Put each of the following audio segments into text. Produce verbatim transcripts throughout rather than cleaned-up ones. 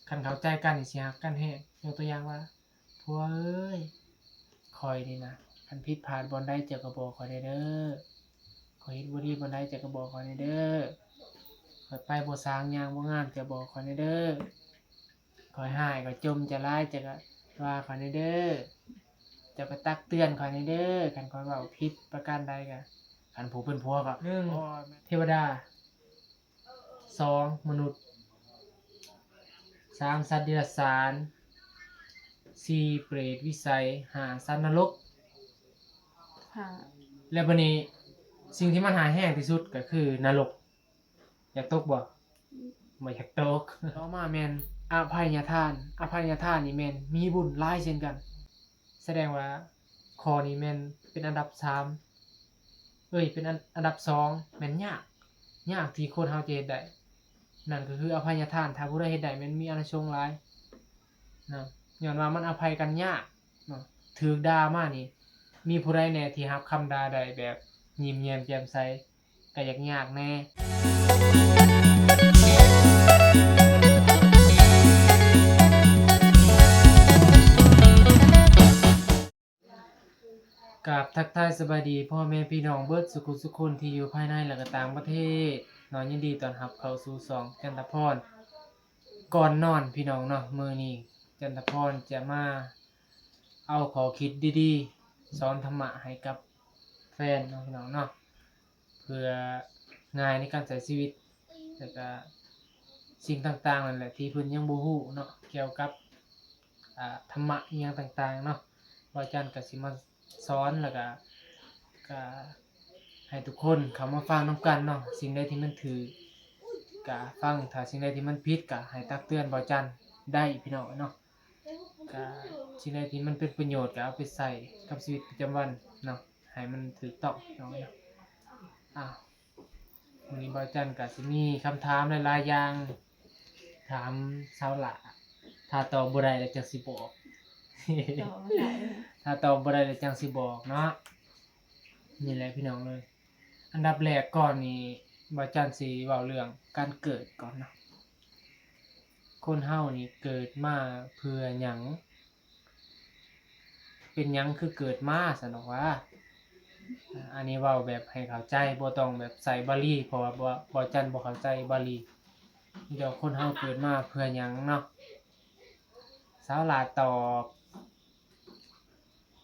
คันเข้าใจกันนี่สิฮักกันแฮง ยกตัวอย่างว่า ผัวเอ้ย ข้อยนี่นะ คันผิดพลาดบ่อนใดเจ้าก็บอกข้อยแหน่เด้อ ข้อยเฮ็ดบ่ดีบ่อนใดเจ้าก็บอกข้อยแหน่เด้อ ข้อยไปบ่สร้างย่างบ่งามเจ้าบอกข้อยแหน่เด้อ ข้อยฮ้ายข้อยจ่มเจ้าหลายเจ้าก็ว่าข้อยแหน่เด้อ เจ้าก็ตักเตือนข้อยแหน่เด้อ คันข้อยเว้าผิดประการใดก็ คันผู้เป็นผัวก็ หนึ่ง เทวดา สอง มนุษย์ สาม สัตว์เดรัจฉาน สี่ เปรตวิสัย ห้า สัตว์นรก ค่ะ และบัดนี้สิ่งที่มันหายแฮงที่สุดก็คือนรก อยากตกบ่ บ่อยากตก ต่อมาแม่นอภัยทาน อภัยทานนี่แม่นมีบุญหลายเช่นกัน แสดงว่าข้อนี้แม่นเป็นอันดับสาม เอ้ย เป็นอันอันดับสอง แม่นยาก ยากที่คนเฮาจะเฮ็ดได้ นั่นก็คืออภัยทาน ถ้าผู้ใดเฮ็ดได้แม่นมีอานิสงส์หลายเนาะ ย้อนว่ามันอภัยกันยากเนาะ ถืกด่ามานี่ มีผู้ใดแหน่ที่รับคำด่าได้แบบยิ้มแย้มแจ่มใส ก็อยากยากแหน่ กราบทักทายสบายดีพ่อแม่พี่น้องเบิดสุขุสุคนที่อยู่ภายในและก็ต่างประเทศเนาะ ยินดีต้อนรับเข้าสู่ช่องจันทพรก่อนนอนพี่น้องเนาะ มื้อนี้จันทพรจะมาเอาข้อคิดดีๆ สอนธรรมะให้กับแฟนเนาะพี่น้องเนาะ เพื่อง่ายในการใช้ชีวิต แล้วก็สิ่งต่างๆนั่นแหละที่เพิ่นยังบ่ฮู้เนาะ เกี่ยวกับ อ่า ธรรมะอิหยังต่างๆเนาะ บ่าวจันก็สิมาสอน แล้วก็ ก็ให้ทุกคนเข้ามาฟังนำกันเนาะ สิ่งใดที่มันถูกก็ฟัง ถ้าสิ่งใดที่มันผิดก็ให้ตักเตือนบ่าวจันได้พี่น้องเนาะ ก็สิ่งใดที่มันเป็นประโยชน์ก็เอาไปใช้กับชีวิตประจำวันเนาะ ให้มันถูกต้องเนาะ อ่ะ มื้อนี้บ่าวจันก็สิมีคำถามหลายๆอย่าง ถามสาวหล่า ถ้าตอบบ่ได้แล้วจั่งสิบอก ต่อมาได้ ถ้าตอบบ่ได้แล้วจั่งสิบอกเนาะ นี่แหละพี่น้องเอ้ย อันดับแรกก่อนนี่บ่าวจันสิเว้าเรื่องการเกิดก่อนเนาะ คนเฮานี่เกิดมาเพื่อหยัง เป็นหยังคือเกิดมา ซั่นดอกว่า อันนี้เว้าแบบให้เข้าใจ บ่ต้องแบบใช้บาลี เพราะว่าบ่ บ่าวจันบ่เข้าใจบาลี เดี๋ยวคนเฮาเกิดมาเพื่อหยังเนาะ สาวหล่าตอบ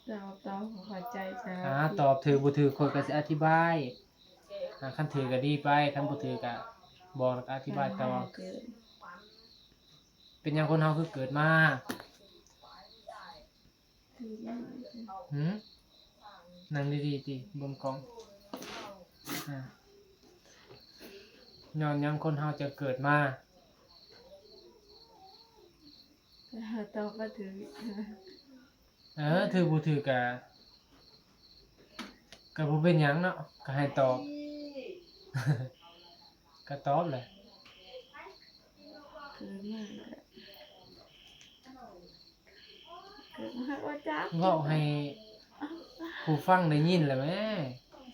ตอบ ตอบ เข้าใจจ้า อ่า ตอบถูกบ่ถูกข้อยก็สิอธิบาย อ่า คันถูกก็ดีไป คันบ่ถูกก็บอกแล้วก็อธิบายต่อ เกิด เป็นหยังคนเฮาคือเกิดมา คือมัน หืม นั่งดีๆติ เบิ่งกล้อง อ่า ย้อนหยังคนเฮาจะเกิดมา ตอบบ่ถืก เออ ถูกบ่ถูกก็ ก็บ่เป็นหยังเนาะ ก็ให้ตอบ ก็ตอบแหละ เกิดมาก็ เกิดมาว่าจัก เว้าให้ผู้ฟังได้ยินแหละแหม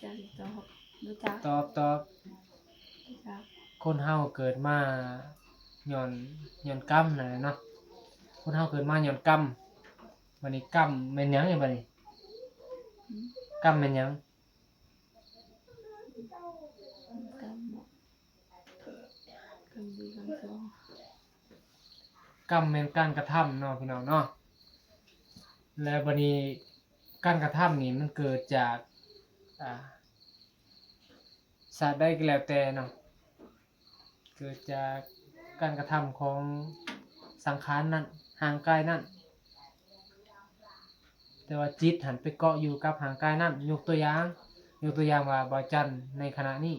จักตอบ บ่จัก ตอบ ตอบ บ่จัก คนเฮาเกิดมาย้อน ย้อนกรรมนั่นแหละเนาะ คนเฮาเกิดมาย้อนกรรม บัดนี้กรรมแม่นหยังนี่บัดนี้ หืม กรรมแม่นหยัง กรรม กรรมดีกรรมชั่ว กรรมแม่นการกระทำเนาะพี่น้องเนาะ แล้วบัดนี้การกระทำนี่มันเกิดจาก อ่า ชาติใดก็แล้วแต่เนาะ เกิดจากการกระทำของสังขารนั้น ร่างกายนั้น แต่ว่าจิตหั้นไปเกาะอยู่กับร่างกายนั้น ยกตัวอย่าง ยกตัวอย่างว่าบ่าวจันในขณะนี้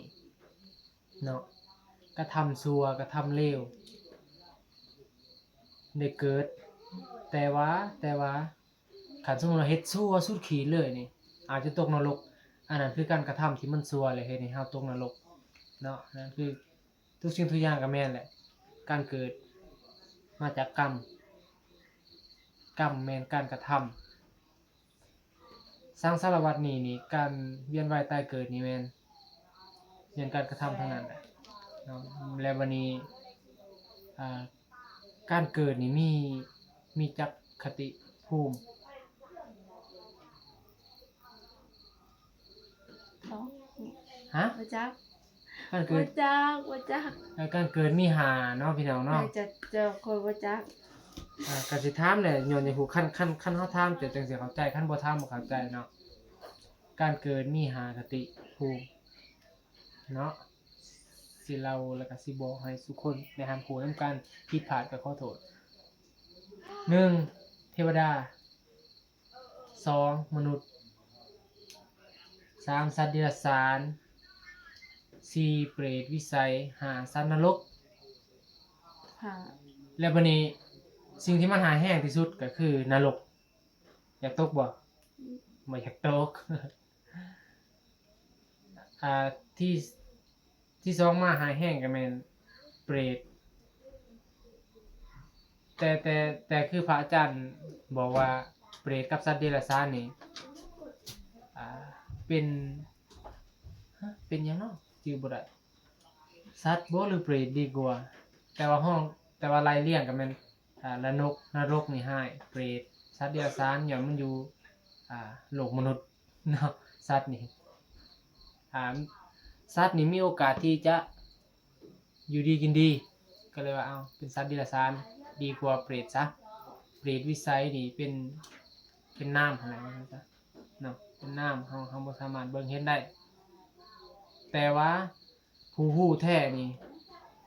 เนาะ กระทำชั่ว กระทำเลว ได้เกิด แต่ว่า แต่ว่า คันสมมุติว่าเฮ็ดชั่วสุดขีดเลยนี่ อาจจะตกนรก อันนั้นคือการกระทำที่มันชั่วเลยเฮ็ดให้เฮาตกนรกเนาะ นั่นคือทุกสิ่งทุกอย่างก็แม่นแหละ การเกิดมาจากกรรม กรรมแม่นการกระทำ สังสารวัฏนี่ นี่ การเวียนว่ายตายเกิดนี่แม่น แม่นการกระทำทั้งนั้นแหละเนาะ และบัดนี้ อ่า การเกิดนี่มี มีจักคติภูมิ สอง ฮะ บ่จัก การเกิ บ่ ด จักบ่จัก เอ่อการเกิดมีห้าเนาะพี่น้องเนาะ น่าจะเจ้าคนบ่จัก อ่าก็สิถามแหละย้อนอยากฮู้ คันคันคันเฮาถามเจ้าจั่งสิเข้าใจ คันบ่ถามบ่เข้าใจเนาะ การเกิดมีห้าคติภูมิเนาะ สิเล่าแล้วก็สิบอกให้ทุกคนได้รับรู้นำกัน ผิดพลาดก็ขอโทษ หนึ่ง เทวดา สอง มนุษย์ สาม สัตว์เดรัจฉาน สี่ เปรตวิสัย ห้า สัตว์นรก ค่ะ แล้วบัดนี้สิ่งที่มันหายแฮงที่สุดก็คือนรก อยากตกบ่ บ่อยากตก อ่าที่ที่สองมาหายแฮงก็แม่นเปรต แต่แต่แต่คือพระอาจารย์บอกว่าเปรตกับสัตว์เดรัจฉานนี่ อ่า เป็น ฮะ เป็นหยังเนาะ ชื่อบ่ได้ สัตว์บ่หรือเปรตดีกว่า แต่ว่าห้อง แต่ว่าไล่เรียงก็แม่น อ่า นรก นรกนี่หาย เปรต สัตว์เดรัจฉานย้อนมันอยู่ อ่า โลกมนุษย์เนาะ สัตว์นี่ อ่า สัตว์นี่มีโอกาสที่จะอยู่ดีกินดี ก็เลยว่า เอา เป็นสัตว์เดรัจฉานดีกว่าเปรตซะ เปรตวิสัยนี่เป็น เป็นนามหั้นแหละ ว่าซั่นซะเนาะ เป็นนาม เฮา เฮาบ่สามารถเบิ่งเห็นได้ แต่ว่าผู้ฮู้แท้นี่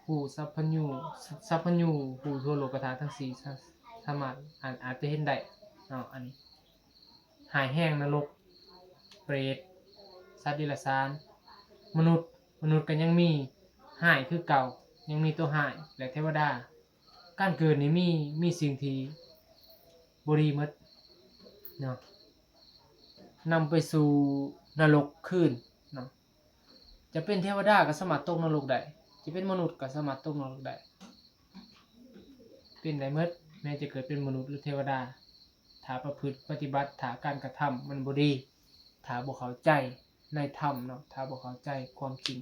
ผู้สัพพัญญู สัพพัญญู ผู้ทั่วโลกธาตุทั้งสี่ สา- สามารถ อาจ อาจจะเห็นได้เนาะ อันนี้ หายแฮงนรก เปรต สัตว์เดรัจฉาน มนุษย์ มนุษย์ก็ยังมี หายคือเก่า ยังมีตัวหาย และเทวดา การเกิดนี่มี มีสิ่งที่บ่ดีหมดเนาะ นำไปสู่นรกคืนเนาะ จะเป็นเทวดาก็สามารถตกนรกได้ จะเป็นมนุษย์ก็สามารถตกนรกได้ เป็นได้หมด แม้จะเกิดเป็นมนุษย์หรือเทวดา ถ้าประพฤติปฏิบัติ ถ้าการกระทำมันบ่ดี ถ้าบ่เข้าใจในธรรมเนาะ ถ้าบ่เข้าใจความจริง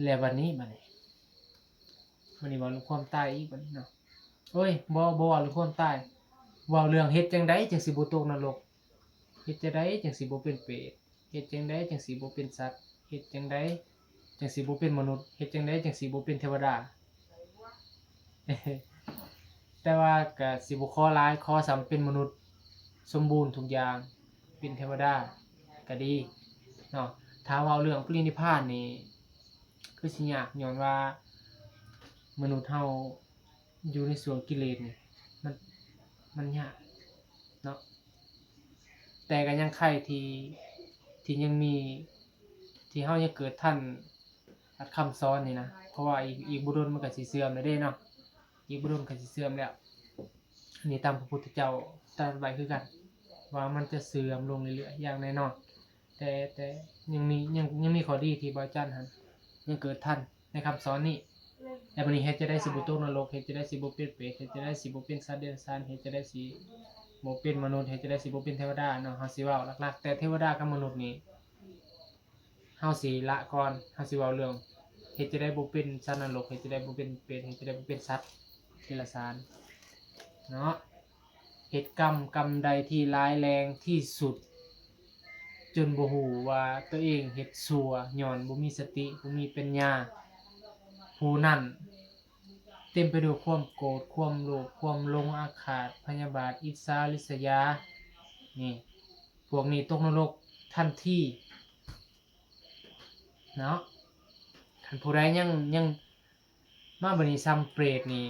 แล้วบัดนี้ บัดนี้ บัดนี้เว้าเรื่องความตายอีกบัดนี้เนาะ โอ้ย บ่ บ่เว้าเรื่องความตาย เว้าเรื่องเฮ็ดจั่งใดจั่งสิบ่ตกนรก เฮ็ดจั่งใดจั่งสิบ่เป็นเปรต เฮ็ดจั่งใดจั่งสิบ่เป็นสัตว์ เฮ็ดจั่งใดจั่งสิบ่เป็นมนุษย์ เฮ็ดจั่งใดจั่งสิบ่เป็นเทวดา แต่ว่าก็สิบ่ขอหลาย ขอส่ำเป็นมนุษย์สมบูรณ์ทุกอย่าง เป็นเทวดาก็ดีเนาะ ถ้าเว้าเรื่องปรินิพพานนี่ คือสิยาก ย้อนว่ามนุษย์เฮาอยู่ในช่วงกิเลสนี่ มัน มันยากเนาะ แต่ก็ยังไคร่ที่ ที่ยังมี ที่เฮายังเกิดทันอัดคำสอนนี่นะ เพราะว่าอีก อีกบ่ดนมันก็สิเสื่อมแล้วเด้เนาะ อีกบ่ดนก็สิเสื่อมแล้ว อันนี้ตามพระพุทธเจ้าตรัสไว้คือกัน ว่ามันจะเสื่อมลงเรื่อยๆ อย่างแน่นอน แต่ แต่ยังมี ยัง ยังมีข้อดีที่บ่าวจันหั่นยังเกิดทันในคำสอนนี้ แล้วบัดนี้เฮ็ดจั่งใดสิบ่ตกนรก เฮ็ดจั่งใดสิบ่เป็นเปรต เฮ็ดจั่งใดสิบ่เป็นสัตว์เดรัจฉาน เฮ็ดจั่งใดสิบ่เป็นมนุษย์ เฮ็ดจั่งใดสิบ่เป็นเทวดาเนาะ เฮาสิเว้าหลักๆ แต่เทวดากับมนุษย์นี่ เฮาสิละก่อน เฮาสิเว้าเรื่อง เฮ็ดจั่งใดบ่เป็นสัตว์นรก เฮ็ดจั่งใดบ่เป็นเปรต เฮ็ดจั่งใดบ่เป็นสัตว์เดรัจฉานเนาะ เฮ็ดกรรม กรรมใดที่ร้ายแรงที่สุด จนบ่ฮู้ว่าตัวเองเฮ็ดชั่ว ย้อนบ่มีสติ บ่มีปัญญา ผู้นั้นเต็มไปด้วยความโกรธ ความโลภ ความหลง อาฆาต พยาบาท อิจฉาริษยา นี่ พวกนี้ตกนรกทันทีเนาะ คันผู้ใดยัง ยัง มาบัดนี้ส่ำเปรตนี่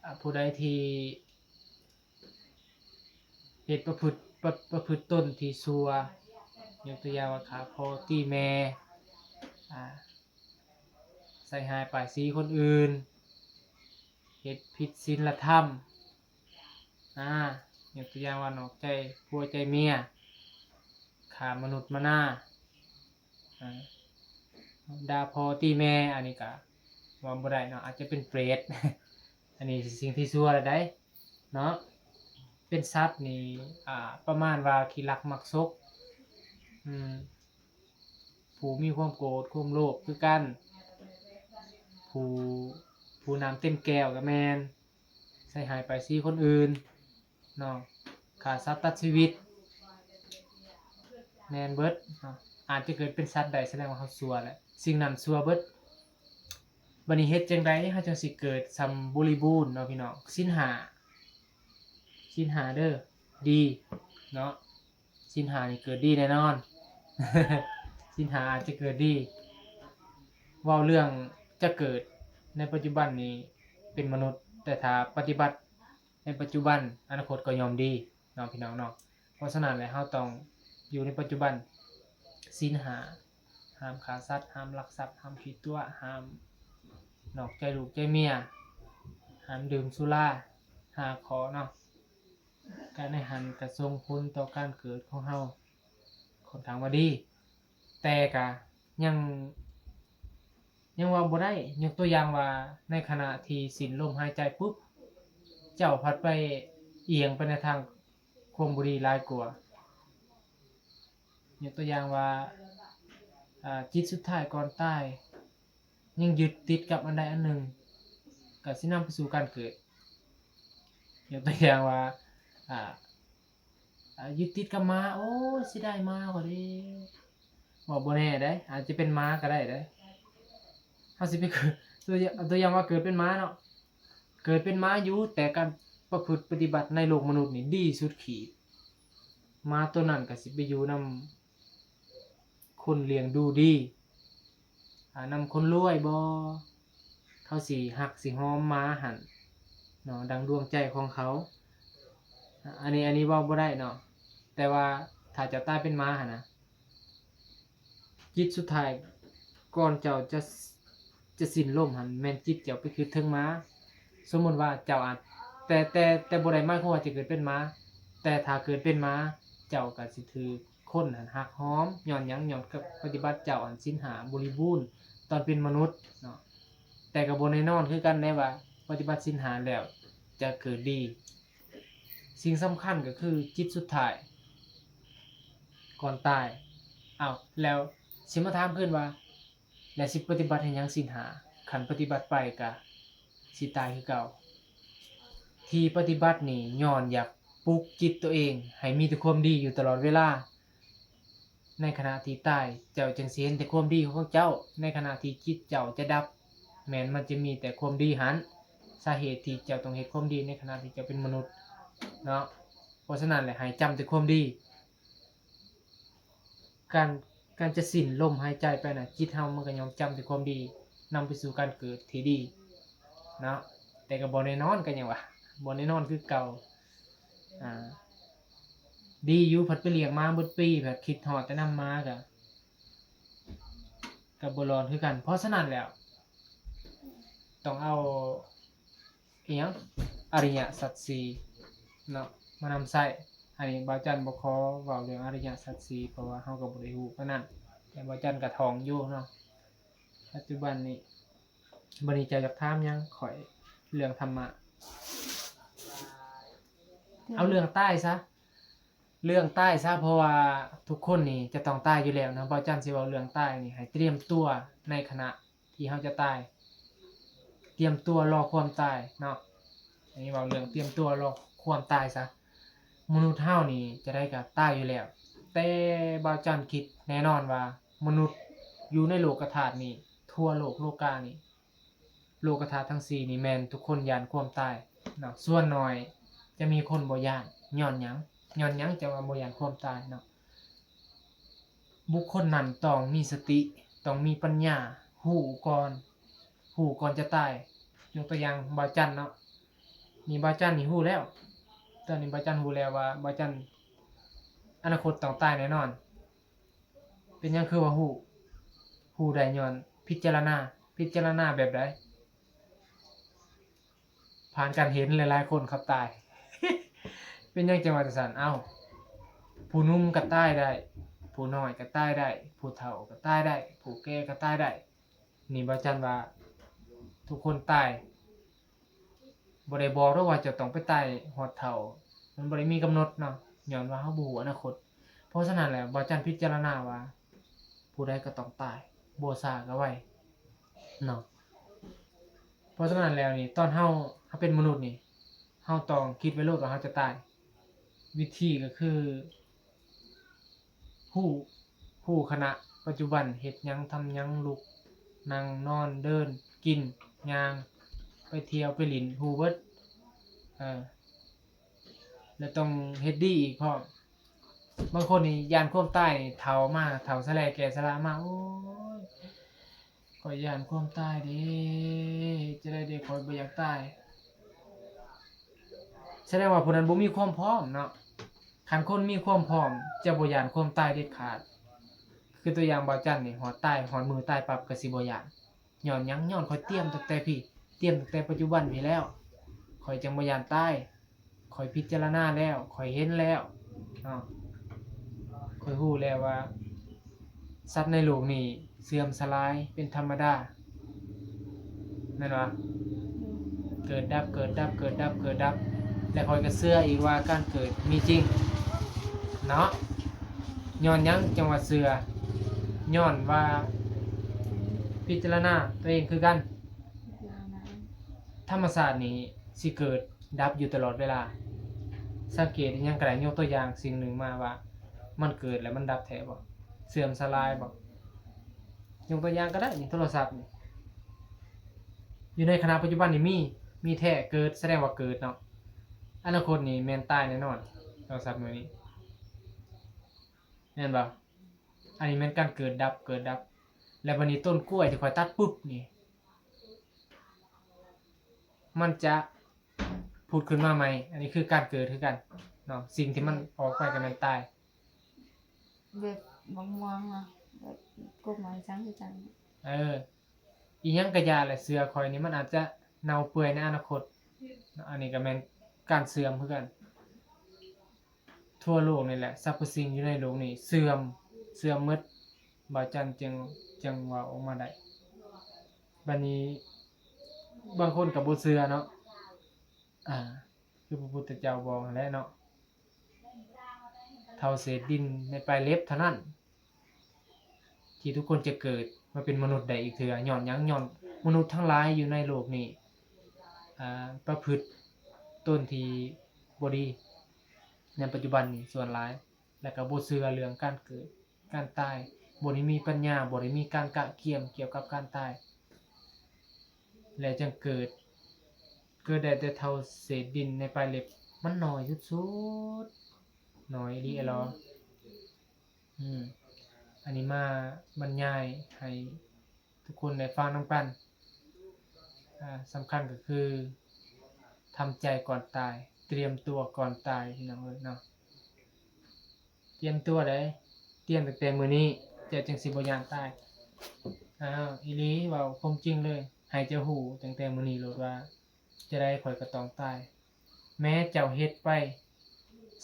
อ่า ผู้ใดที่เฮ็ดประพฤติ ประ ประพฤติตนที่ชั่ว ยกตัวอย่างว่าฆ่าพ่อตีแม่ อ่า ใส่ร้ายป้ายสีคนอื่น เฮ็ดผิดศีลธรรม อ่า ยกตัวอย่างว่านอกใจผัวใจเมีย ฆ่ามนุษย์มนา อ่า ด่าพ่อตีแม่ อันนี้ก็ว่าบ่ได้เนาะ อาจจะเป็นเปรต อันนี้สิ่งที่ชั่วแล้วได้เนาะ เป็นสัตว์นี่ อ่า ประมาณว่าขี้ลักมักฉก อืม ผู้มีความโกรธ ความโลภคือกัน ผู้ ผู้น้ำเต็มแก้วก็แม่น ใส่ร้ายป้ายสีคนอื่นเนาะ ฆ่าสัตว์ตัดชีวิต แม่นเบิดเนาะ อาจจะเกิดเป็นสัตว์ได้ แสดงว่าเฮาชั่วแหละ สิ่งนั้นชั่วเบิด บัดนี้เฮ็ดจั่งใดเฮาจั่งสิเกิดส่ำบริบูรณ์เนาะพี่น้อง ศีลห้า ศีลห้าเด้อ ดีเนาะ ศีลห้านี่เกิดดีแน่นอน ศีลห้าอาจจะเกิดดี เว้าเรื่องจะเกิดในปัจจุบันนี้เป็นมนุษย์ แต่ถ้าปฏิบัติในปัจจุบัน อนาคตก็ย่อมดีเนาะพี่น้องเนาะ เพราะฉะนั้นแล้วเฮาต้องอยู่ในปัจจุบัน ศีลห้า ห้ามฆ่าสัตว์ ห้ามลักทรัพย์ ห้ามขี้ตั๋ว ห้ามนอกใจลูกใจเมีย ห้ามดื่มสุรา ห้าข้อเนาะ การในหั้นก็ส่งผลต่อการเกิดของเฮาค่อนข้างว่าดี แต่ก็ยัง ยังว่าบ่ได้ ยกตัวอย่างว่าในขณะที่สิ้นลมหายใจปุ๊บ เจ้าพัดไปเอียงไปในทางความบ่ดีหลายกว่า ยกตัวอย่างว่า อ่า จิตสุดท้ายก่อนตาย ยังยึดติดกับอันใดอันหนึ่ง ก็สินำไปสู่การเกิด ยกตัวอย่างว่า อ่า อ่า ยึดติดกับหมา โอ้ย สิได้หมาก็ดี บอกบ่แน่ได้ อาจจะเป็นหมาก็ได้ได้ เฮาสิไปเกิด ตัวอย่าง ตัวอย่างว่าเกิดเป็นหมาเนาะ เกิดเป็นหมาอยู่ แต่การประพฤติปฏิบัติในโลกมนุษย์นี่ดีสุดขีด หมาตัวนั้นก็สิไปอยู่นำคนเลี้ยงดูดี อ่า นำคนรวยบ่ เขาสิฮักสิหอมหมาหั่นเนาะ ดังดวงใจของเขา อ่า อันนี้ อันนี้เว้าบ่ได้เนาะ แต่ว่าถ้าเจ้าตายเป็นหมาหั่นนะ จิตสุดท้ายก่อนเจ้าจะ จะสิ้นลมหั่น แม่นจิตเจ้าไปคือเทิงหมา สมมุติว่าเจ้าอาจ แต่ แต่ แต่บ่ได้หมายความว่าจะเกิดเป็นหมา แต่ถ้าเกิดเป็นหมา เจ้าก็สิถืกคนหั่นฮักหอม ย้อนหยัง ย้อนกับปฏิบัติเจ้าอันศีลห้าบริบูรณ์ตอนเป็นมนุษย์เนาะ แต่ก็บ่แน่นอนคือกันได้ว่าปฏิบัติศีลห้าแล้วจะเกิดดี สิ่งสำคัญก็คือจิตสุดท้ายก่อนตาย อ้าว แล้วสิมาถามคืนว่า และสิปฏิบัติให้หยังศีลห้า คันปฏิบัติไปก็สิตายคือเก่า ที่ปฏิบัตินี่ย้อนอยากปลุกจิตตัวเองให้มีแต่ความดีอยู่ตลอดเวลา ในขณะที่ตาย เจ้าจึงสิเห็นแต่ความดีของเจ้า ในขณะที่จิตเจ้าจะดับ แม่นมันจะมีแต่ความดีหั้น สาเหตุที่เจ้าต้องเฮ็ดความดีในขณะที่เจ้าเป็นมนุษย์เนาะ เพราะฉะนั้นแหละให้จำแต่ความดี การ การจะสิ้นลมหายใจไปน่ะ จิตเฮามันก็ย่อมจำแต่ความดี นำไปสู่การเกิดที่ดีเนาะ แต่ก็บ่แน่นอนก็หยังว่า บ่แน่นอนคือเก่า อ่า ดีอยู่ พัดไปเลี้ยงหมาเบิดปี พัดคิดฮอดแต่นำหมาก็ ก็บ่รอดคือกัน เพราะฉะนั้นแล้ว ต้องเอา อิหยัง อริยสัจสี่เนาะ มานำใช้ อันนี้บ่าวจันบ่ขอเว้าเรื่องอริยสัจสี่ เพราะว่าเฮาก็บ่ได้ฮู้ปานนั้น แต่บ่าวจันก็ท่องอยู่เนาะ ปัจจุบันนี้ บัดนี้เจ้าอยากถามหยังข้อยเรื่องธรรมะ เอาเรื่องตายซะ เรื่องตายซะ เพราะว่าทุกคนนี่จะต้องตายอยู่แล้วเนาะ บ่าวจันสิเว้าเรื่องตายนี่ ให้เตรียมตัวในขณะที่เฮาจะตาย เตรียมตัวรอความตายเนาะ อันนี้เว้าเรื่องเตรียมตัวรอความตายซะ มนุษย์เฮานี่จะได้ก็ตายอยู่แล้ว แต่บ่าวจันคิดแน่นอนว่ามนุษย์อยู่ในโลกธาตุนี่ ทั่วโลกโลกานี่ โลกธาตุทั้งสี่นี่แม่นทุกคนย้านความตายเนาะ ส่วนน้อยจะมีคนบ่ย้าน ย้อนหยัง ย้อนหยังจั่งว่าบ่ย้านความตายเนาะ บุคคลนั้นต้องมีสติ ต้องมีปัญญา ฮู้ก่อน ฮู้ก่อนจะตาย ยกตัวอย่างบ่าวจันเนาะ นี่บ่าวจันนี่ฮู้แล้ว ตอนนี้บ่าวจันฮู้แล้วว่าบ่าวจันอนาคตต้องตายแน่นอน เป็นหยังคือว่าฮู้ ฮู้ได้ย้อนพิจารณา พิจารณาแบบใด ผ่านการเห็นหลายๆคนเขาตาย เป็นหยังจั่งว่าจั่งซั้น เอ้า ผู้หนุ่มก็ตายได้ ผู้น้อยก็ตายได้ ผู้เฒ่าก็ตายได้ ผู้แก่ก็ตายได้ นี่บ่าวจันว่าทุกคนตาย บ่ได้บอกดอกว่าเจ้าต้องไปตายฮอดเฒ่า มันบ่ได้มีกำหนดเนาะ ย้อนว่าเฮาบ่ฮู้อนาคต เพราะฉะนั้นแล้วบ่าวจันพิจารณาว่า ผู้ใดก็ต้องตาย บ่ช้าก็ไวเนาะ เพราะฉะนั้นแล้วนี่ ตอนเฮา เฮาเป็นมนุษย์นี่ เฮาต้องคิดไว้โลดว่าเฮาจะตาย วิธีก็คือ ฮู้ ฮู้ขณะปัจจุบัน เฮ็ดหยัง ทำหยัง ลุก นั่ง นอน เดิน กิน ย่าง ไปเที่ยว ไปหลิ้น ฮู้เบิด เออ และต้องเฮ็ดดีอีกพร้อม บางคนนี่ย้านความตายนี่ เฒ่ามา เฒ่าชะแลแก่ชรามา โอ้ย ข้อยย้านความตายเด้ เฮ็ดจั่งใดเด้ ข้อยบ่อยากตาย แสดงว่าผู้นั้นบ่มีความพร้อมเนาะ คันคนมีความพร้อมจะบ่ย้านความตายเด็ดขาด คือตัวอย่างบ่าวจันนี่ ฮอดตาย ฮอดมื้อตายปั๊บก็สิบ่ย้าน ย้อนหยัง ย้อนข้อยเตรียมตั้งแต่พี้ เตรียมตั้งแต่ปัจจุบันพี้แล้ว ข้อยจั่งบ่ย้านตาย ข้อยพิจารณาแล้ว ข้อยเห็นแล้วเนาะ ข้อยฮู้แล้วว่า สัตว์ในโลกนี้เสื่อมสลายเป็นธรรมดา แม่นบ่ เกิดดับ เกิดดับ เกิดดับ เกิดดับ และข้อยก็เชื่ออีกว่าการเกิดมีจริง เนาะ ย้อนหยังจั่งว่าเชื่อ ย้อนว่าพิจารณาตัวเองคือกัน ธรรมชาตินี่สิเกิดดับอยู่ตลอดเวลา สังเกตอิหยังก็ได้ ยกตัวอย่างสิ่งหนึ่งมาว่า มันเกิดแล้วมันดับแท้บ่ เสื่อมสลายบ่ ยกตัวอย่างก็ได้นี่ โทรศัพท์นี่ อยู่ในขณะปัจจุบันนี่มี มีแท้ เกิด แสดงว่าเกิดเนาะ อนาคตนี่แม่นตายแน่นอน โทรศัพท์มื้อนี้ แม่นบ่ อันนี้แม่นการเกิดดับ เกิดดับ แล้วบัดนี้ต้นกล้วยที่ข้อยตัดปุ๊บนี่ มันจะผุดขึ้นมาใหม่ อันนี้คือการเกิดคือกันเนาะ สิ่งที่มันออกไปก็แม่นตาย แบบมะม่วงอะ แบบกกไม้จั่งคือจั่ง เออ อีหยังก็อย่าแหละ เชื่อข้อยนี่ มันอาจจะเน่าเปื่อยในอนาคต อันนี้ก็แม่นการเสื่อมคือกัน ทั่วโลกนี่แหละ สรรพสิ่งอยู่ในโลกนี้เสื่อม เสื่อมหมด บ่าวจันจั่ง จั่งเว้าออกมาได้ บัดนี้ บางคนก็บ่เชื่อเนาะ อ่า คือพระพุทธเจ้าบอกหั้นแหละเนาะ เท่าเศษดินในปลายเล็บเท่านั้น ที่ทุกคนจะเกิดมาเป็นมนุษย์ได้อีกเทื่อ ย้อนหยัง ย้อนมนุษย์ทั้งหลายอยู่ในโลกนี้ อ่า ประพฤติตนที่บ่ดี ในปัจจุบันนี้ส่วนหลาย แล้วก็บ่เชื่อเรื่องการเกิด การตาย บ่ได้มีปัญญา บ่ได้มีการกะเกียมเกี่ยวกับการตาย และจั่งเกิด เกิดได้แต่เท่าเศษดินในปลายเล็บ มันน้อยสุดๆ น้อยอีหลีอะหรอ อืม อันนี้มาบรรยายให้ทุกคนได้ฟังนำกัน อ่า สำคัญก็คือ ทำใจก่อนตาย เตรียมตัวก่อนตาย พี่น้องเอ้ยเนาะ เตรียมตัวได้ เตรียมตั้งแต่มื้อนี้ เจ้าจั่งสิบ่ย้านตาย อ้าว อีหลี เว้าความจริงเลย ให้เจ้าฮู้ตั้งแต่มื้อนี้โลดว่า จะได้ข้อยก็ต้องตาย แม้เจ้าเฮ็ดไป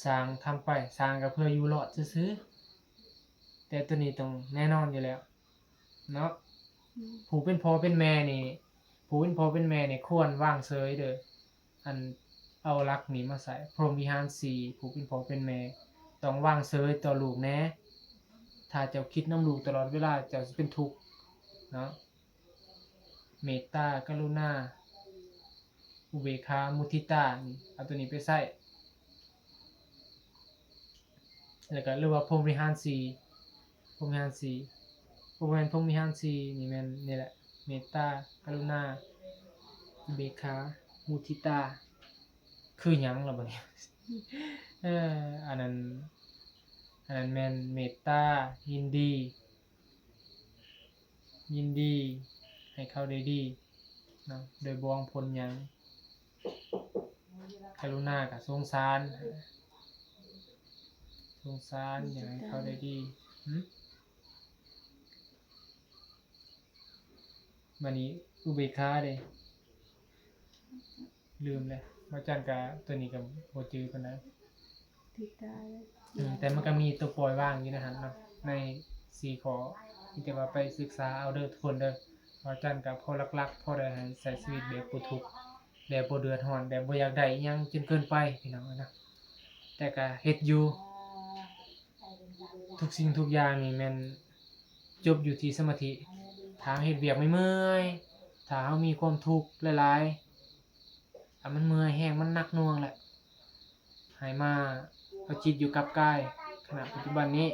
สร้างทำไป สร้างก็เพื่ออยู่รอดซื่อๆ แต่ตัวนี้ต้องแน่นอนอยู่แล้ว เนาะ อืม ผู้เป็นพ่อเป็นแม่นี่ ผู้เป็นพ่อเป็นแม่นี่ควรวางเฉยเด้อ อัน เอาหลักนี้มาใส่ พรหมวิหารสี่ ผู้เป็นพ่อเป็นแม่ ต้องวางเฉยต่อลูกแหน่ ถ้าเจ้าคิดนำลูกตลอดเวลา เจ้าสิเป็นทุกข์ เนาะ เมตตา กรุณา อุเบกขา มุทิตา นี่ เอาตัวนี้ไปใช้ แล้วก็ หรือว่าพรหมวิหารสี่ พรหมวิหารสี่ บ่แม่นพรหมวิหารสี่ นี่แม่นนี่แหละ เมตตา กรุณา อุเบกขา มุทิตา คือหยังล่ะบัดนี้ เออ อันนั้น อันนั้นแม่นเมตตา ยินดี ยินดีให้เขาได้ดีเนาะ โดยบ่หวังผลหยัง กรุณาก็สงสาร สงสารอยากให้เขาได้ดี หึ บัดนี้อุเบกขาเด้ ลืมเลย บ่าวจันก็ตัวนี้ก็บ่จื่อปานใด ติดตา อืม แต่มันก็มีตัวปล่อยวางอยู่ในหั้นเนาะ ในสี่ข้อ มีแต่ว่าไปศึกษาเอาเด้อทุกคนเด้อ บ่าวจันก็พอหลักๆ พอได้ให้ใช้ชีวิตแบบบ่ทุกข์ แบบบ่เดือดร้อน แบบบ่อยากได้อิหยังจนเกินไป พี่น้องเอ้ยเนาะ แต่ก็เฮ็ดอยู่ ทุกสิ่งทุกอย่างนี่แม่นจบอยู่ที่สมาธิ ถ้าเฮ็ดเวียกเมื่อยๆ ถ้าเฮามีความทุกข์หลายๆ อ่ะ มันเมื่อยแฮง มันหนักหน่วงแหละ ให้มาเอาจิตอยู่กับกาย ขณะปัจจุบันนี้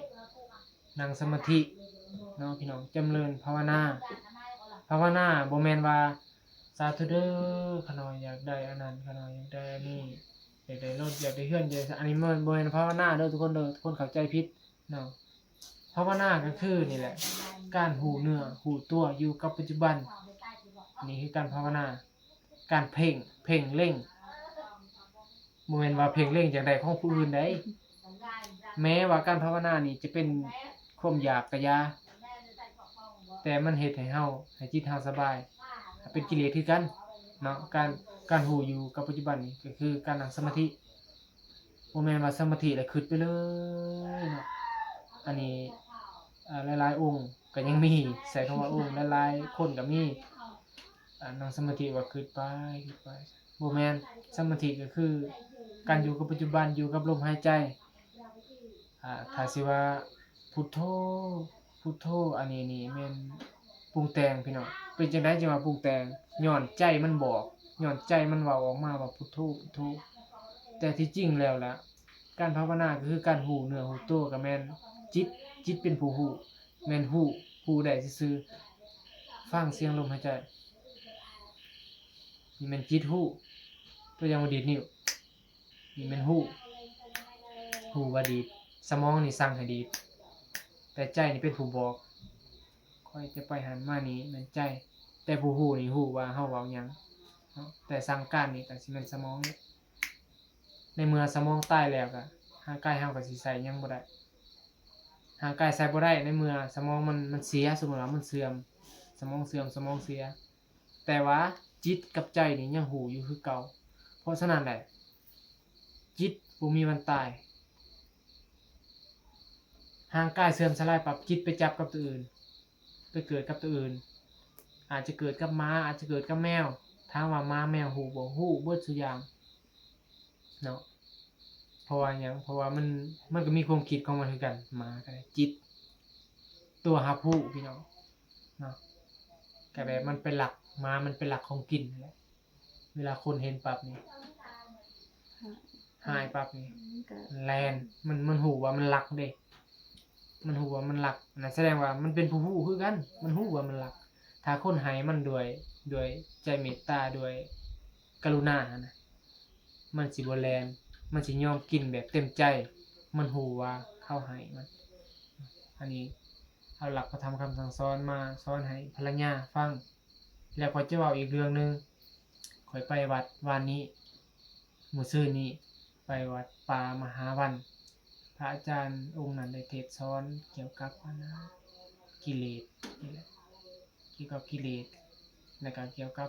นั่งสมาธิเนาะพี่น้อง จำเริญภาวนา ภาวนาบ่แม่นว่า สาธุเด้อ ข้าน้อยอยากได้อันนั้น ข้าน้อยอยากได้อันนี้ อยากได้รถ อยากได้เฮือน อยากได้ อันนี้มันบ่แม่นภาวนาเด้อทุกคนเด้อ ทุกคนเข้าใจผิดเนาะ ภาวนาก็คือนี่แหละ การฮู้เนื้อฮู้ตัวอยู่กับปัจจุบัน นี่คือการภาวนา การเพ่ง เพ่งเล็ง บ่แม่นว่าเพ่งเล็งอยากได้ของผู้อื่นใด แม้ว่าการภาวนานี่จะเป็นความอยากกะยา แต่มันเฮ็ดให้เฮา ให้จิตเฮาสบาย เป็นกิเลสคือกันเนาะ การ การฮู้อยู่กับปัจจุบันนี่ก็คือการนั่งสมาธิ บ่แม่นว่าสมาธิแล้วคิดไปเลยเนาะ อันนี้ อ่า หลายๆ องค์ก็ยังมี ใช้คำว่าองค์ หลายๆ คนก็มี อ่า นั่งสมาธิว่าคิดไป คิดไป บ่แม่น สมาธิก็คือการอยู่กับปัจจุบัน อยู่กับลมหายใจ อ่า ถ้าสิว่า พุทโธ พุทโธ อันนี้นี่แม่นปรุงแต่งพี่น้อง เป็นจั่งใดจั่งว่าปรุงแต่ง ย้อนใจมันบอก ย้อนใจมันเว้าออกมาว่าพุทโธ พุทโธ แต่ที่จริงแล้วล่ะ การภาวนาก็คือการฮู้เนื้อฮู้ตัว ก็แม่นจิต จิตเป็นผู้ฮู้ แม่นฮู้ ฮู้ได้ซื่อๆ ฟังเสียงลมหายใจ นี่แม่นจิตฮู้ ตัวอย่างว่าดีดนิ้ว นี่แม่นฮู้ ฮู้ว่าดีด สมองนี่สั่งให้ดีด แต่ใจนี่เป็นผู้บอก ข้อยจะไปหั้นมานี่ แม่นใจ แต่ผู้ฮู้นี่ฮู้ว่าเฮาเว้าหยังเนาะ แต่สั่งการนี่ก็สิแม่นสมองนี่ ในเมื่อสมองตายแล้วก็ ร่างกายเฮาก็สิใช้หยังบ่ได้ ร่างกายใช้บ่ได้ ในเมื่อสมองมัน มันเสีย สมมุติว่ามันเสื่อม สมองเสื่อม สมองเสีย แต่ว่าจิตกับใจนี่ยังฮู้อยู่คือเก่า เพราะฉะนั้นแหละ จิตบ่มีวันตาย ร่างกายเสื่อมสลายปั๊บ จิตไปจับกับตัวอื่น ไปเกิดกับตัวอื่น อาจจะเกิดกับหมา อาจจะเกิดกับแมว ถามว่าหมาแมวฮู้บ่ ฮู้เบิดซุอย่างเนาะ เพราะว่าหยัง เพราะว่ามัน มันก็มีความคิดของมันคือกัน หมาก็ได้ จิต ตัวรับรู้พี่น้องเนาะ ก็แบบมันไปลัก หมามันไปลักของกินนั่นแหละ เวลาคนเห็นปั๊บนี่ หายปั๊บนี่ มันก็ แล่น มัน มันฮู้ว่ามันลักเด้ มันฮู้ว่ามันลักนะ แสดงว่ามันเป็นผู้ฮู้คือกัน มันฮู้ว่ามันลัก ถ้าคนให้มันด้วย ด้วยใจเมตตา ด้วยกรุณาหั้นนะ มันสิบ่แล่น มันสิยอมกินแบบเต็มใจ มันฮู้ว่าเขาให้มัน อันนี้เอาหลักพระธรรมคำสั่งสอนมาสอนให้ภรรยาฟัง แล้วข้อยจะเว้าอีกเรื่องหนึ่ง ข้อยไปวัดวานนี้ มื้อซืนนี้ ไปวัดป่ามหาวัน พระอาจารย์องค์นั้นได้เทศน์สอนเกี่ยวกับอันนะ กิเลสนี่แหละ เกี่ยวกับกิเลส แล้วก็เกี่ยวกับ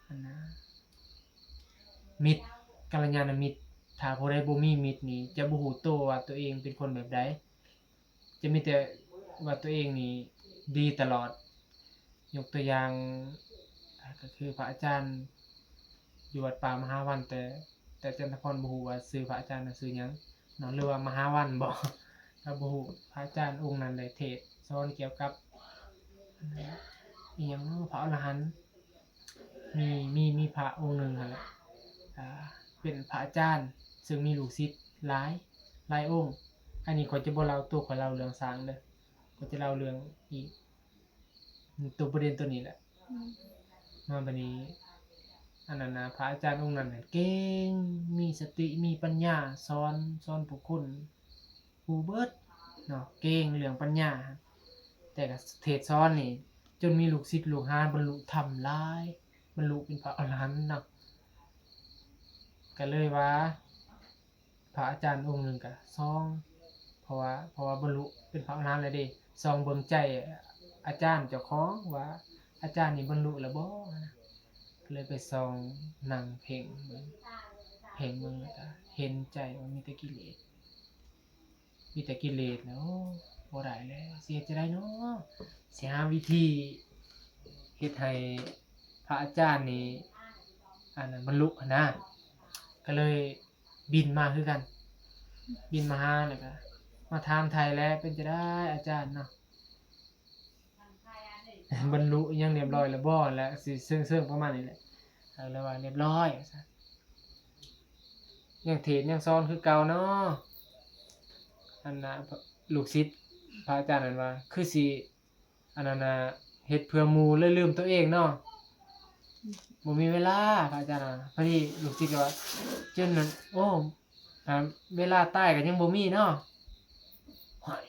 อันนะ มิตร กัลยาณมิตร ถ้าผู้ใดบ่มีมิตรนี่ จะบ่ฮู้โตว่าตัวเองเป็นคนแบบใด จะมีแต่ว่าตัวเองนี่ดีตลอด ยกตัวอย่าง อ่า ก็คือพระอาจารย์อยู่วัดป่ามหาวัน แต่ แต่จันทพรบ่ฮู้ว่าชื่อพระอาจารย์น่ะชื่อหยังเนาะ หรือว่ามหาวันบ่ ก็บ่ฮู้ พระอาจารย์องค์นั้นได้เทศน์สอนเกี่ยวกับ อีหยังเนาะ พระอรหันต์ มี มี มีพระองค์หนึ่งหั้นแหละ อ่า เป็นพระอาจารย์ ซึ่งมีลูกศิษย์หลาย หลายองค์ อันนี้ข้อยจะบ่เล่าตัวข้อยเล่าเรื่องสร้างเด้อ ข้อยจะเล่าเรื่องอีก ตัวประเด็นตัวนี้แหละ อืม มาบัดนี้ อันนั้นนะ พระอาจารย์องค์นั้นน่ะเก่ง มีสติ มีปัญญา สอน สอนผู้คน ฮู้เบิดเนาะ เก่งเรื่องปัญญา แต่ก็เทศน์สอนนี่ จนมีลูกศิษย์ลูกหาบรรลุธรรมหลาย บรรลุเป็นพระอรหันต์เนาะ ก็เลยว่า พระอาจารย์องค์หนึ่งก็ส่อง เพราะว่า เพราะว่าบรรลุเป็นพระอรหันต์แล้วเด้ ส่องเบิ่งใจอาจารย์เจ้าของว่า อาจารย์นี่บรรลุแล้วบ่นะ ก็เลยไปส่องนั่งเพ่งเบิ่ง เพ่งเบิ่งแล้วก็เห็นใจว่ามีแต่กิเลส มีแต่กิเลสแล้ว โอ้ บ่ได้แล้ว สิเฮ็ดจั่งใดเนาะ สิหาวิธีเฮ็ดให้พระอาจารย์นี่ อันนั้นบรรลุหั้นนะ ก็เลยบินมาคือกัน บินมาหาแล้วก็มาถามไถ่แหละ เป็นจั่งใดอาจารย์เนาะ บรรลุอิหยังเรียบร้อยแล้วบ่ และสิเชิงๆประมาณนี้แหละ เออ แล้วว่าเรียบร้อยว่าซั่น ยังเทศน์ยังสอนคือเก่าเนาะ อันน่ะ ลูกศิษย์พระอาจารย์นั่นว่า คือสิ อันนั้นน่ะ เฮ็ดเพื่อหมู่เลยลืมตัวเองเนาะ บ่มีเวลา พระอาจารย์น่ะ พอดีลูกศิษย์ก็ว่า จนนั้น โอ้ อ่า เวลาตายก็ยังบ่มีเนาะ ห้วย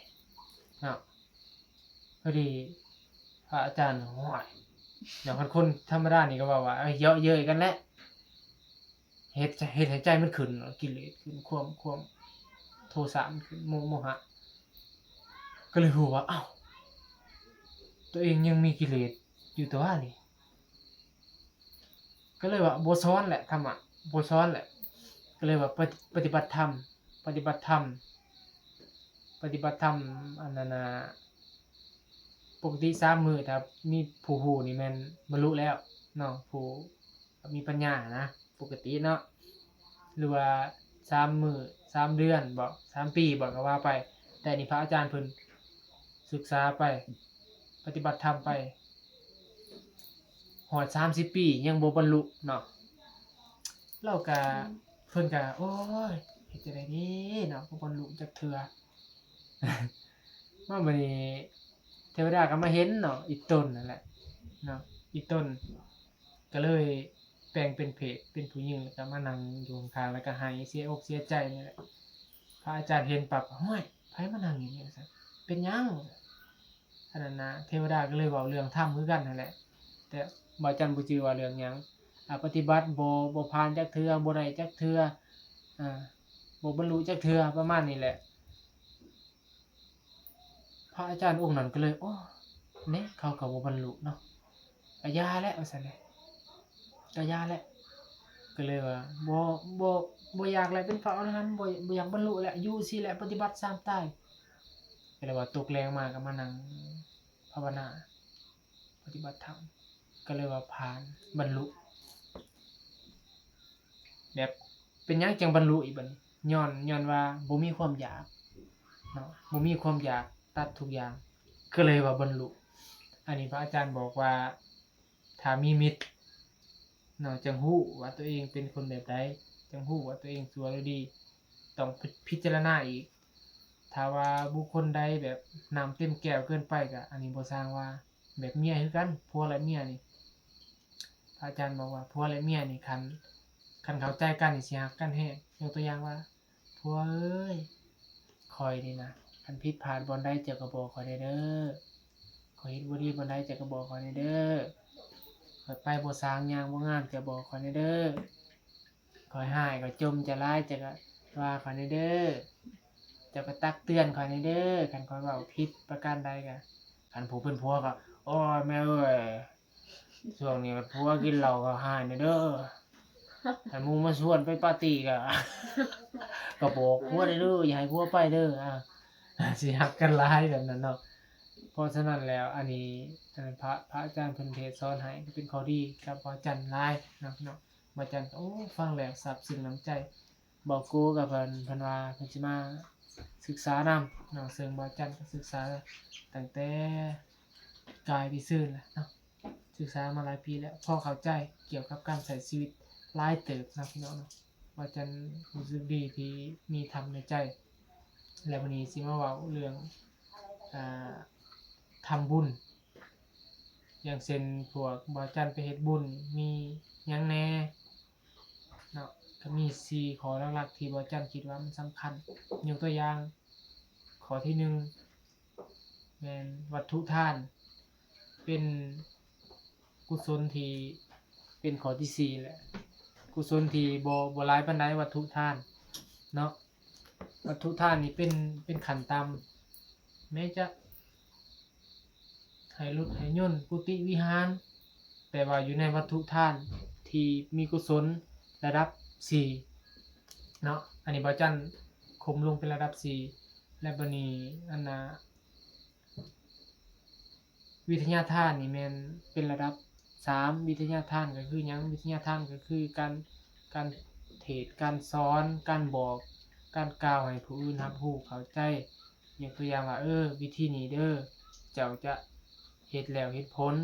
เนาะ พอดีพระอาจารย์ ห้วย อย่างคนธรรมดานี่ก็ว่าว่า เอ้ย เยาะเย้ยกันแหละ เฮ็ด เฮ็ดให้ใจมันขึ้น กิเลสขึ้น ความ ความโทสะมันขึ้น โม โมหะ ก็เลยฮู้ว่า อ้าว ตัวเองยังมีกิเลสอยู่ตัวนี่ ก็เลยว่าบ่สอนแหละ ธรรมะ บ่สอนแหละ ก็เลยว่าปฏิ ปฏิบัติธรรม ปฏิบัติธรรม ปฏิบัติธรรม อันนั้นน่ะ ปกติสามมื้อถ้ามีผู้ฮู้นี่แม่นบรรลุแล้วเนาะ ผู้มีปัญญานะ ปกติเนาะ หรือว่าสามมื้อ สามเดือนบ่ สามปีบ่ ก็ว่าไป แต่นี่พระอาจารย์เพิ่นศึกษาไป ปฏิบัติธรรมไป ฮอดสามสิบปียังบ่บรรลุเนาะ เราก็ เพิ่นก็ โอ้ย เฮ็ดจั่งใด๋ดีเนาะ บ่บรรลุจักเทื่อ มาบัดนี้เทวดาก็มาเห็นเนาะ อีตนนั่นแหละเนาะ อีตนก็เลยแปลงเป็นเพศเป็นผู้หญิง แล้วก็มานั่งอยู่ข้างๆ แล้วก็ไห้เสียอกเสียใจนี่แหละ พระอาจารย์เห็นปั๊บ ห้วย ไผมานั่งอยู่นี่ ว่าซั่น เป็นหยัง อันนั้นนะ เทวดาก็เลยเว้าเรื่องธรรมคือกันนั่นแหละ แต่บ่าจันบ่จื่อว่าเรื่องหยัง อ่า ปฏิบัติบ่ บ่ผ่านจักเทื่อ บ่ได้จักเทื่อ อ่า บ่บรรลุจักเทื่อ ประมาณนี้แหละ พระอาจารย์องค์นั้นก็เลย โอ้ แหน่ เขาก็บ่บรรลุเนาะ ก็อย่าแหละ ว่าซั่นเด้ ก็อย่าแหละ ก็เลยว่า บ่ บ่ บ่อยากแหละ เป็นพระอรหันต์ บ่ บ่อยากบรรลุแหละ อยู่ซี่แหละ ปฏิบัติซ่ามตาย ก็เลยว่าตกแลงมาก็มานั่งภาวนา ปฏิบัติธรรม ก็เลยว่าผ่าน บรรลุ แบบ เป็นหยังจั่งบรรลุอีกบัดนี้ ย้อน ย้อนว่าบ่มีความอยากเนาะ บ่มีความอยาก ตัดทุกอย่าง ก็เลยว่าบรรลุ อันนี้พระอาจารย์บอกว่า ถ้ามีมิตรเนาะ จั่งฮู้ว่าตัวเองเป็นคนแบบใด จั่งฮู้ว่าตัวเองชั่วหรือดี ต้องพิ พิจารณาอีก ถ้าว่าบุคคลใดแบบน้ำเต็มแก้วเกินไปก็ อันนี้บ่ซ่างว่า แบบเมียคือกัน ผัวและเมียนี่ พระอาจารย์บอกว่าผัวและเมียนี่ คัน คันเข้าใจกันนี่สิฮักกันแฮง ยกตัวอย่างว่า ผัวเอ้ย ข้อยนี่นะ คันผิดพลาดบ่อนใดเจ้าก็บอกข้อยแหน่เด้อ ข้อยเฮ็ดบ่ดีบ่อนใดเจ้าก็บอกข้อยแหน่เด้อ ข้อยไปบ่สางย่างบ่งามเจ้าบอกข้อยแหน่เด้อ ข้อยฮ้ายข้อยจ่มเจ้าหลายเจ้าก็ว่าข้อยแหน่เด้อ เจ้าก็ตักเตือนข้อยแหน่เด้อ คันข้อยเว้าผิดประการใดก็ คันผู้เป็นผัวก็ โอ้ย แม่เอ้ย ช่วงนี้ผัวกินเหล้าก็ฮ้ายแหน่เด้อ คันหมู่มาชวนไปปาร์ตี้ก็ ก็บอกผัวแหน่เด้อ อย่าให้ผัวไปเด้อ อ่า สิฮักกันหลายแบบนั้นเนาะ เพราะฉะนั้นแล้วอันนี้ อ่า พระ พระอาจารย์เพิ่นเทศน์สอนให้ ก็เป็นข้อดีกับบ่าวจันหลายเนาะพี่น้อง บ่าวจันก็ โอ้ ฟังแล้วซาบซึ้งน้ำใจ บ่าวโกกับเพิ่น เพิ่นว่าเพิ่นสิมาศึกษานำเนาะ ซึ่งบ่าวจันก็ศึกษาตั้งแต่กายไปซื่นแหละเนาะ ศึกษามาหลายปีแล้ว พอเข้าใจเกี่ยวกับการใช้ชีวิตหลายเติบนะพี่น้องเนาะ บ่าวจันรู้สึกดีที่มีธรรมในใจ และวันนี้สิมาเว้าเรื่อง อ่า ทำบุญ อย่างเช่นพวกบ่าวจันไปเฮ็ดบุญ มีหยังแหน่เนาะ ก็มีสี่ข้อหลักๆที่บ่าวจันคิดว่ามันสำคัญ ยกตัวอย่าง ข้อที่หนึ่ง แม่นวัตถุทาน เป็นกุศลที่ เป็นข้อที่สี่แหละ กุศลที่บ่ บ่หลายปานใด วัตถุทานเนาะ วัตถุทานนี่เป็น เป็นขั้นต่ำ แม้จะให้รถให้ยนต์ กุฏิวิหาร แต่ว่าอยู่ในวัตถุทานที่มีกุศลระดับสี่เนาะ อันนี้บ่าวจันคมลงเป็นระดับสี่ และบัดนี้อันน่ะ วิทยาทานนี่แม่นเป็นระดับสาม วิทยาทานก็คือหยัง วิทยาทานก็คือการ การเทศน์ การสอน การบอก การกล่าวให้ผู้อื่นรับรู้เข้าใจ ยกตัวอย่างว่า เออ วิธีนี้เด้อ เจ้าจะ เฮ็ดแล้วเฮ็ดผล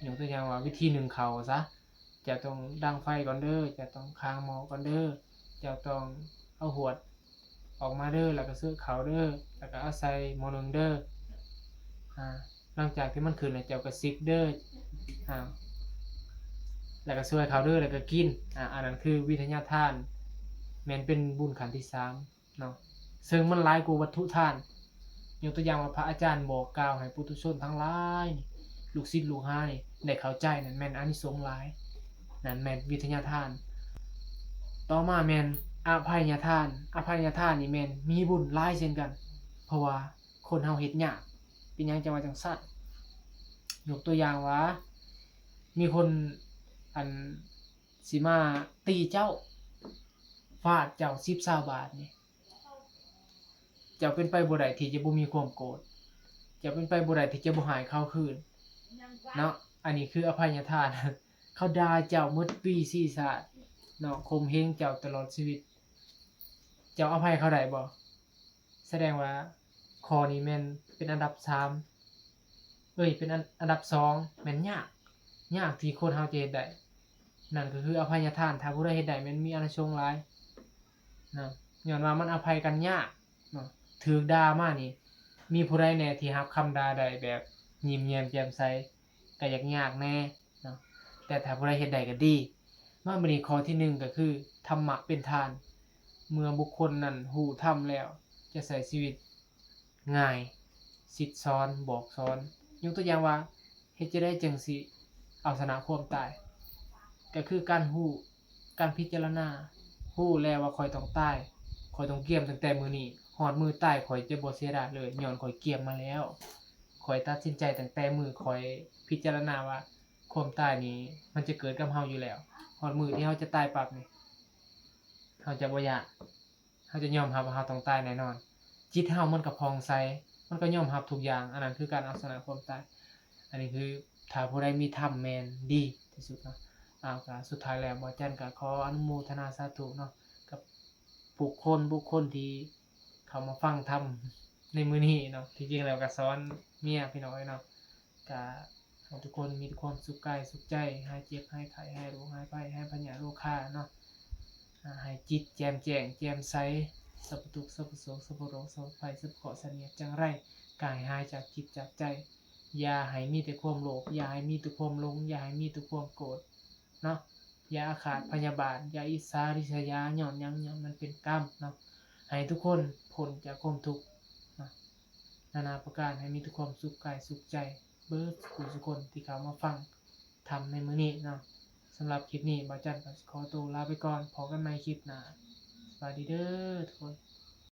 ยกตัวอย่างว่าวิธีนึ่งข้าวซะ เจ้าต้องดังไฟก่อนเด้อ เจ้าต้องคางหม้อก่อนเด้อ เจ้าต้องเอาหวดออกมาเด้อ แล้วก็เสิร์ฟข้าวเด้อ แล้วก็เอาใส่หม้อนึ่งเด้อ อ่า หลังจากที่มันขึ้นแล้วเจ้าก็สิบเด้อ อ่า แล้วก็ช่วยเขาเด้อ แล้วก็กิน อ่า อันนั้นคือวิทยาทาน แม่นเป็นบุญขั้นที่สามเนาะ ซึ่งมันหลายกว่าวัตถุทาน ยกตัวอย่างว่าพระอาจารย์บอกกล่าวให้ปุถุชนทั้งหลายนี่ ลูกศิษย์ลูกหานี่ ได้เข้าใจนั่นแม่นอานิสงส์หลาย นั่นแม่นวิทยาทาน ต่อมาแม่นอภัยทาน อภัยทานนี่แม่นมีบุญหลายเช่นกัน เพราะว่าคนเฮาเฮ็ดยาก เป็นหยังจังว่าจังซั่น ยกตัวอย่างว่า มีคนอันสิมาตีเจ้า ฟาดเจ้าสิบซาวบาทนี่ เจ้าเป็นไปบ่ได้ที่จะบ่มีความโกรธ เจ้าเป็นไปบ่ได้ที่จะบ่ให้เขาคืน เนาะ อันนี้คืออภัยทาน เขาด่าเจ้าหมดปีสี่ชาติ เนาะ ข่มเหงเจ้าตลอดชีวิต เจ้าอภัยเขาได้บ่ แสดงว่าข้อนี้แม่นเป็นอันดับสาม เอ้ย เป็นอัน อันดับสอง แม่นยาก ยากที่คนเฮาจะเฮ็ดได้ นั่นก็คืออภัยทาน ถ้าผู้ใดเฮ็ดได้แม่นมีอานิสงส์หลาย เนาะ ย้อนว่ามันอภัยกันยากเนาะ ถืกด่ามานี่ มีผู้ใดแหน่ที่รับคำด่าได้แบบยิ้มแย้มแจ่มใส ก็ยากยากแหน่เนาะ แต่ถ้าผู้ใดเฮ็ดได้ก็ดี มาบัดนี้ข้อที่หนึ่งก็คือ ธรรมะเป็นทาน เมื่อบุคคลนั้นฮู้ธรรมแล้ว จะใช้ชีวิตง่าย สิทธิ์สอน บอกสอน ยกตัวอย่างว่า เฮ็ดจั่งใดจั่งสิเอาชนะความตาย ก็คือการฮู้ การพิจารณา ฮู้แล้วว่าข้อยต้องตาย ข้อยต้องเกียมตั้งแต่มื้อนี้ ฮอดมื้อตายข้อยจะบ่เสียดายเลย ย้อนข้อยเกียมมาแล้ว ข้อยตัดสินใจตั้งแต่มื้อข้อยพิจารณาว่าความตายนี่มันจะเกิดกับเฮาอยู่แล้ว ฮอดมื้อที่เฮาจะตายปั๊บนี่ เฮาจะบ่ย้าน เฮาจะยอมรับว่าเฮาต้องตายแน่นอน จิตเฮามันก็ผ่องใส มันก็ยอมรับทุกอย่าง อันนั้นคือการเอาชนะความตาย อันนี้คือถ้าผู้ใดมีธรรมแม่นดีที่สุดเนาะ อ้าว ก็สุดท้ายแล้วบ่าวจันก็ขออนุโมทนาสาธุเนาะ กับบุคคล บุคคลที่เข้ามาฟังธรรมในมื้อนี้เนาะ ที่จริงแล้วก็สอนเมียพี่น้องเอ้ยเนาะ ก็ให้ทุกคนมีแต่ความสุขกายสุขใจ หายเจ็บหายไข้ หายโรคหายภัย หายพยาธิโรคาเนาะ อ่า ให้จิตแจ่มแจ้งแจ่มใส สัพพทุกข์สัพพโศกสัพพโรคสัพพภัย สัพพเคราะห์เสนียดจังไร ก็ให้หายจากจิตจากใจ อย่าให้มีแต่ความโลภ อย่าให้มีแต่ความหลง อย่าให้มีแต่ความโกรธเนาะ อย่าอาฆาตพยาบาท อย่าอิจฉาริษยา ย้อนหยัง ย้อนมันเป็นกรรมเนาะ ให้ทุกคนพ้นจากความทุกข์เนาะ นานาประการ ให้มีแต่ความสุขกายสุขใจ เบิดสู่ผู้สู่คนที่เข้ามาฟังธรรมในมื้อนี้เนาะ สำหรับคลิปนี้บ่าวจันก็ขอตัวลาไปก่อน พบกันใหม่คลิปหน้า สวัสดีเด้อทุกคน